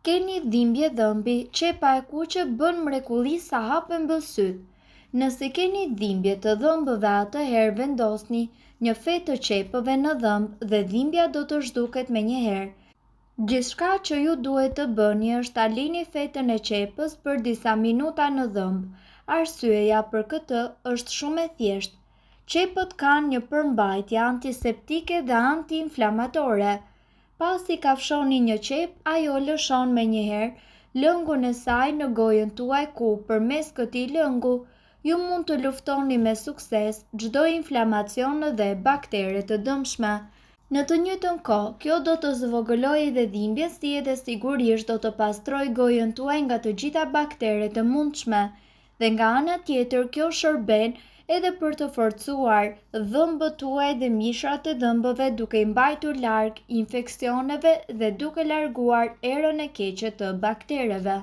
Keni dhimbje dhëmbi, qepa e kuqe bën mrekulli sa hap e mbyll sytë. Nëse keni dhimbje të dhëmbëve atëherë vendosni një fetë të qepëve në dhëmbë dhe dhimbja do të zhduket menjëherë. Gjithçka që ju duhet të bëni është ta lini fetën e qepës për disa minuta në dhëmbë. Arsyeja për këtë është shumë e thjeshtë. Qepët kanë një përmbajtje antiseptike dhe antiinflamatore. Pasi kafshoni një qepë, ajo lëshon menjëherë lëngun e saj në gojën tuaj ku, përmes këtij lëngu, ju mund të luftoni me sukses çdo inflamacion dhe baktere të dëmshme. Në të njëjtën kohë, kjo do të zvogëlojë edhe dhimbjen si edhe sigurisht do të pastrojë gojën tuaj nga të gjitha bakteret e mundshme. Dhe nga ana tjetër kjo shërben edhe për të forcuar dhëmbët tuaj dhe mishrat e dhëmbëve duke i mbajtur larg infeksioneve dhe duke larguar erën e keqe të baktereve.